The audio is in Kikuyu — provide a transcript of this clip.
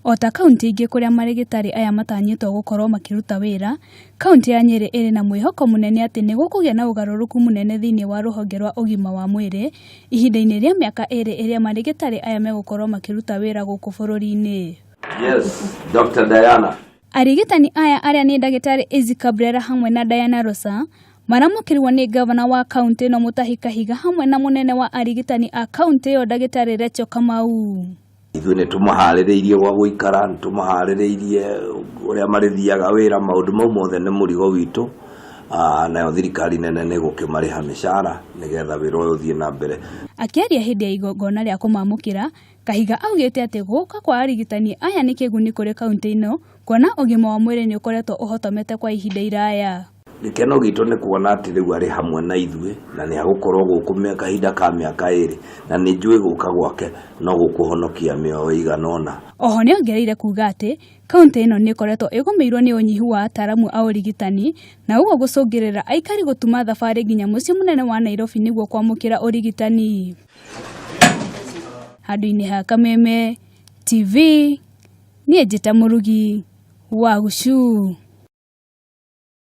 O ta kauntĩ ingĩ kũrĩa marĩgĩtarĩ aya matanyĩtwo gũkorwo makĩruta wĩra, kauntĩ ya Nyĩrĩ ĩrĩ na mwĩhoko mũnene atĩ nĩ gũkũgĩa na ũgarũrũku mũnene thĩinĩ wa rũhonge rwa ũgima wa mwĩrĩ ihinda-inĩ rĩa mĩaka ĩrĩ ĩrĩa marĩgĩtarĩ aya megũkorwo makĩruta wĩra gũkũ bũrũri-inĩ. Yes, Dr. Diana. Arigitani aya arĩa nĩ ndagĩtarĩ Izzy Cabrera hamwe na Diana Rosa maramũkĩrirwo nĩ ngavana wa kauntĩ ĩno Mutahi Kahiga hamwe na mũnene wa arigitani a kauntĩ ĩyo ndagĩtarĩ Rachel Kamau. Ithuĩ nĩ tũmaharĩrĩirie gwa gũikara, nĩ tũmaharĩrĩirie ũrĩa marĩthiaga wĩra, maũndũ mau mothe nĩ mũrigo witũ, nayo thirikari nene nĩ ĩgũkĩmarĩha mĩcara nĩgetha wĩra ũyũ ũthiĩ na mbere. Akĩaria hĩndĩ ya igongona rĩa kũmamũkĩra, Kahiga augĩte atĩ gũka kwa arigitani aya nĩ kĩguni kũrĩ kauntĩ ĩno kuona ũgima wa mwĩrĩ nĩ ũkoretwo ũhotomete kwa ihinda iraya. Gĩkeno gitũ nĩ kuona atĩ rĩu arĩ hamwe na ithuĩ na nĩ agũkorwo gũkũ kahinda ka mĩaka ĩrĩ na nĩ njũĩ gũka gwake no gũkũhonokia mĩoyo ĩigana ũna. Oho nĩongereire kuga atĩ kauntĩ ĩno nĩ ĩkoretwo ĩgũmĩirwo nĩ ũnyihu wa ataaramu a ũrigitani na ũguo gũcũngĩrĩra aikari gũtuma thabarĩ nginya mũciĩ mũnene wa Nairobi nĩguo kwamũkĩra ũrigitani. Handũ-inĩ ha Kameme TV, niĩ njĩta mũrugi wa Gucu.